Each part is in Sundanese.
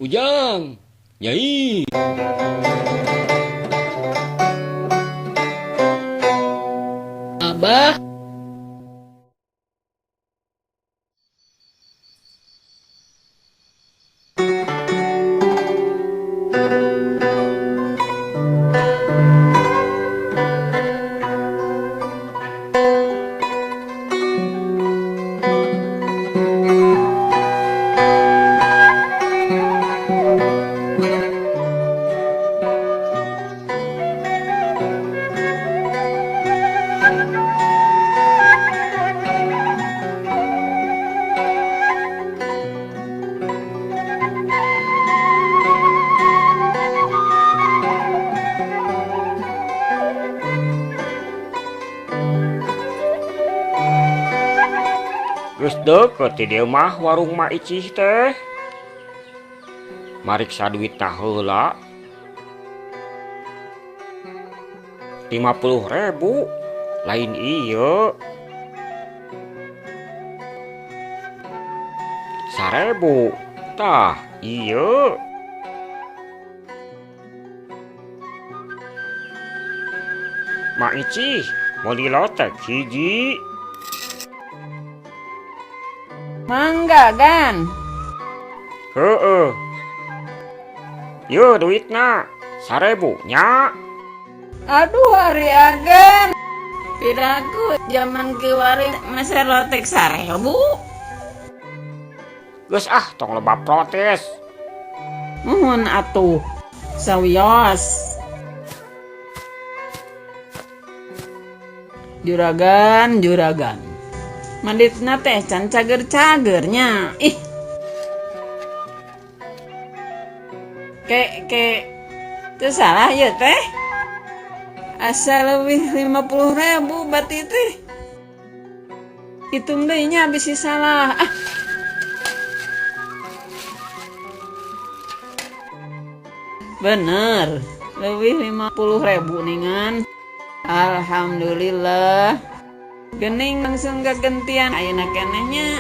Ujang, Nyai. Abah. Geus deukeut ti dieu mah warung Ma Icih teh. Mariksa duitna heula. 50.000 lain ieu. 1.000 tah ieu. Ma Icih meuli lotek hiji. Mangga Gan. Heeh. Yeuh duitna 1.000 nya. Aduh ari Agan. Piraku zaman kiwari meser lotek 1.000. Geus ah tong loba protes. Muhun atuh. Sawios. Juragan, juragan. Manditna teh can cager-cagernya. Ih. Ke ke teu salah ieu teh. Asa leuwih 50.000 bati teh. Hitung deui nya bisi salah. Ah. Bener, leuwih 50.000 ningan. Alhamdulillah. Gening langsung gagentian ayeuna keneh nya.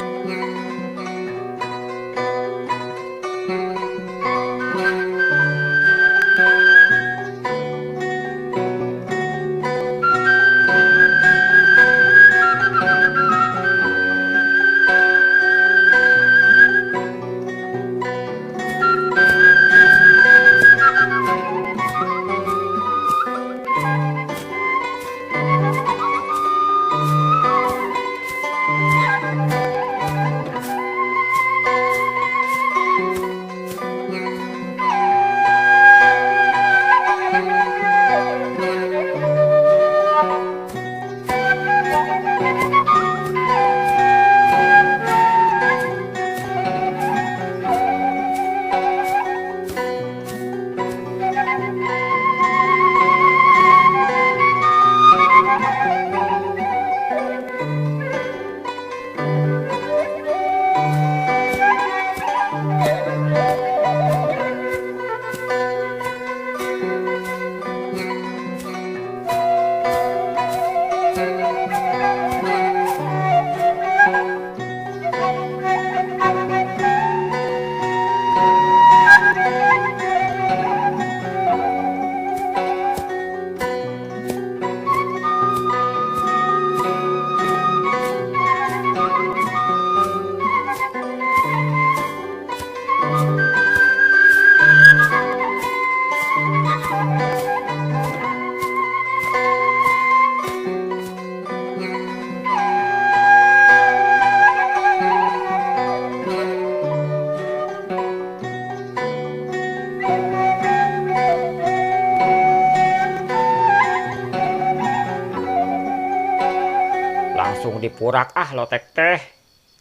Langsung dipurak ah lotek teh.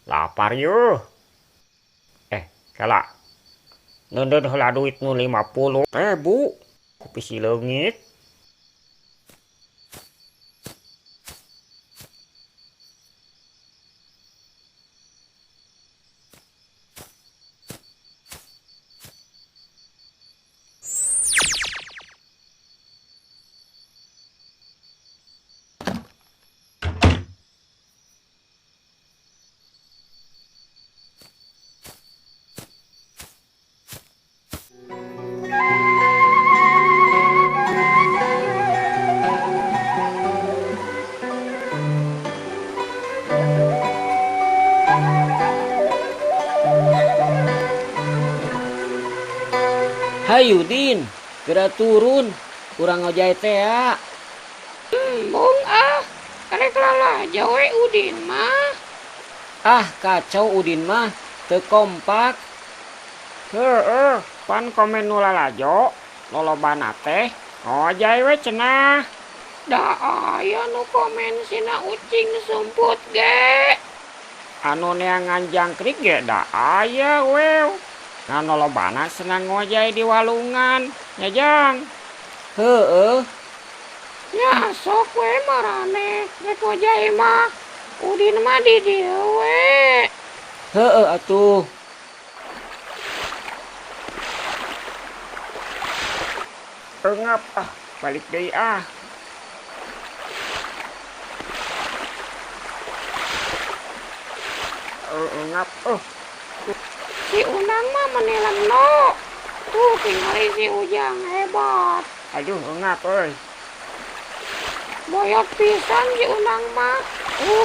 Lapar yuh. Kela. Neundeun heula duit nu 50.000. Kopi si leungit. Hayu Din, geura turun, urang ngojay tea. Embung ah, rek lalajo we Udin mah. Ah, kacau Udin mah, teu kompak. Heeh, pan komen nu lalajo, lolobana teh ngojay we cenah. Da aya nu komen sina ucing sumput ge. Anu neangan jangkrik ge da aya wew. Ngan lolobana senang ngojay di walungan, nya Jang. Heeh. Nya sok we marane rek ngojay mah. Udin mah di dieu we. Heeh atuh. Eungap ah, balik deui ah. Eungap eh. Si Unang mah meni leno. Tuh tingali si Ujang hebat. Aduh eungap euy. Boyot pisan si Unang mah.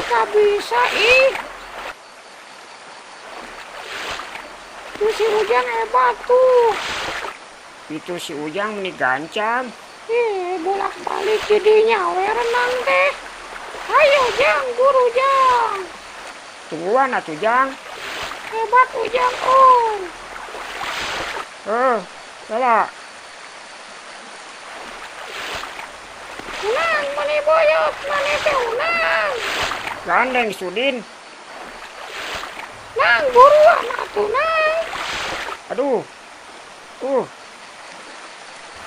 Kabisa ih. Tuh si Ujang hebat tuh. Itu si Ujang meni gancang. Ih, bolak-balik jadinya we renang teh. Ayo Jang, buru Jang. Tungguan atuh Jang. Hebat Ujang on. Salah. Unang meni boyot, mani teh Unang. Gandeng Sudin. Nang buruan atuh Nang. Aduh.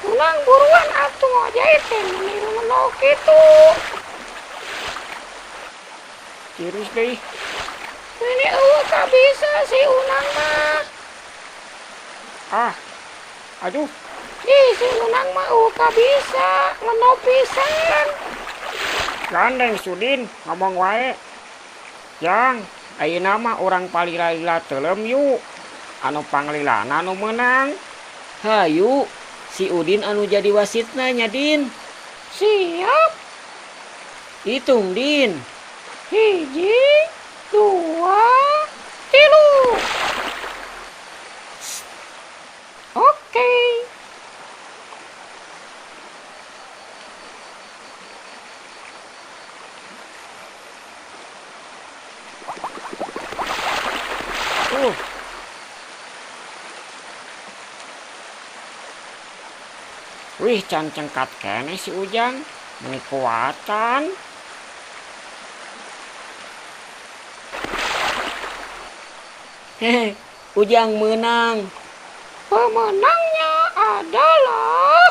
Unang buruan atuh ngojay teh meni leno kitu. Tiris deui. Ini eueuh kabisa si Unang mah. Ah. Aduh. Ih, si Unang mah eueuh kabisa, leno pisan. Gandeng Sudin ngomong wae. Jang, ayeuna mah urang palila-lila teuleum yuk. Anu panglilana nu meunang. Hayu, si Udin anu jadi wasitna nya Din. Siap. Hitung Din. 1, 2, 3. Oke. Wih, can cengkat keneh si Ujang, meni kuatan. Hehe, Ujang menang. Pemenangnya adalah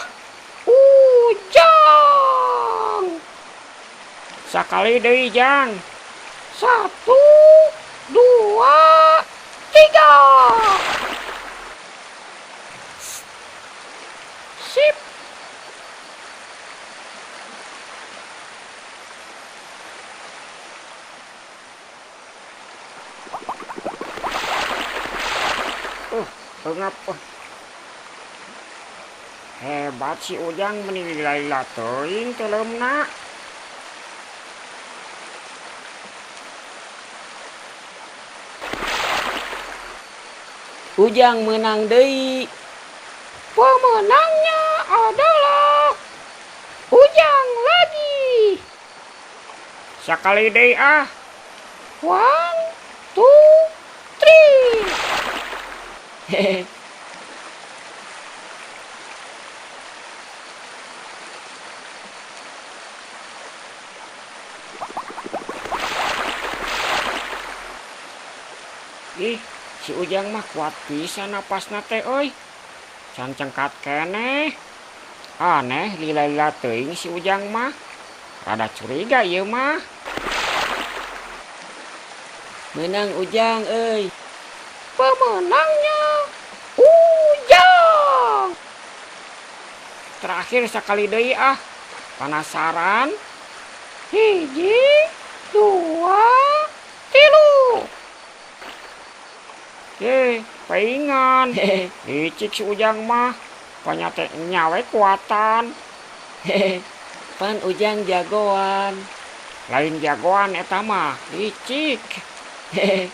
Ujang. Sakali deui Jang. 1, 2, 3. Sip. Eungap. Hebat si Ujang meni lila-lila teuing teuleumna. Ujang menang deui. Pemenangnya adalah Ujang lagi. Sakali deui ah. 1, 2, 3. Hehe. Ih, si Ujang mah kuat pisan napasna teh euy. Can cengkat keneh. Aneh lila-lila teuing si Ujang mah. Rada curiga ieu mah. Menang Ujang euy. Pemenangnya Ujang. Terakhir sekali deui ah. Penasaran? 1, 2, 3. Ye, paingan. Licik si Ujang mah. Panyate nyawe kuatan. Hehe. Pan Ujang jagoan. Lain jagoan eta mah, licik. Hehe.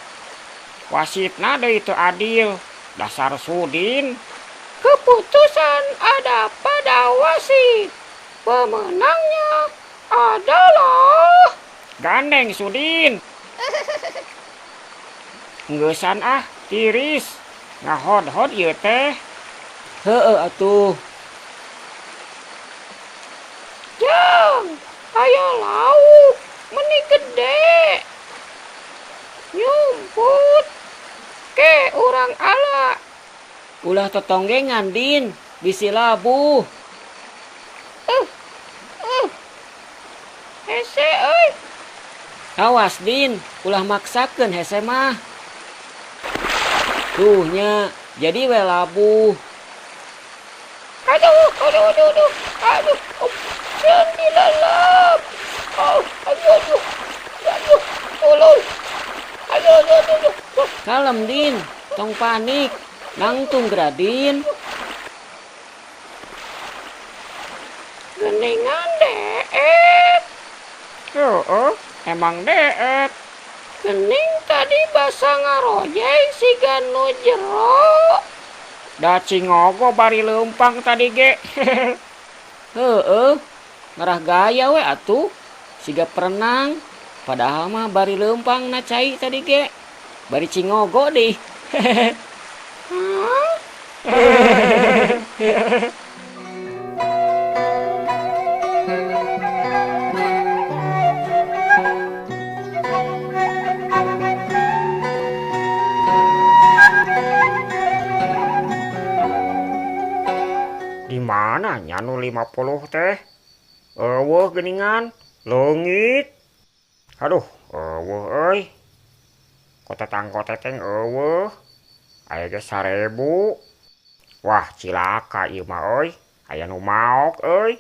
Wasitna deui teu adil. Dasar Sudin. Keputusan ada pada wasit. Pemenangnya adalah Gandeng Sudin. Ngeusan ah, tiris. Ngahod-hod ieu teh. Heeh atuh. Jang, aya lauk meni gede. Nyumput. Ke urang ala. Ulah totonggengan Din, bisi labuh. Hese euy. Awas Din, ulah maksakeun hese mah. Tuh nya, jadi we labuh. Aduh, aduh, aduh, aduh. Aduh, oh, sieun dilalap. Oh, aduh, aduh. Aduh, tolong. Aduh, aduh, aduh, aduh. Kalem Din, tong panik. Nangtung gradin. Geningan deet. Heeh, emang deet. Gening tadi basa ngarojeng siga nu jero. Da cingogo bari leumpang tadi ge. Heeh, ngarah gaya we atuh. Siga perenang. Padahal mah bari leumpang na cai tadi ge. Bari cingogo deh. Hah? Di mana nya nu 50 teh? Eueuh geuningan, leungit. Aduh, eueuh euy. Kotetang-koteteng eueuh. Aya ge 1000. Wah, cilaka ieu mah euy. Aya nu maok euy.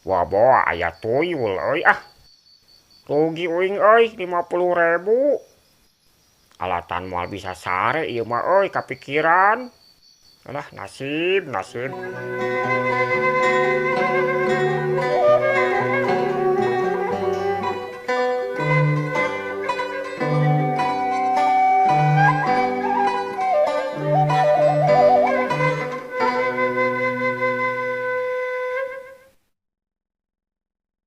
Wah, boa aya tuyul euy ah. Rugi uing euy 50.000. Alatan moal bisa sare ieu mah euy kapikiran. Alah, nasib, nasib.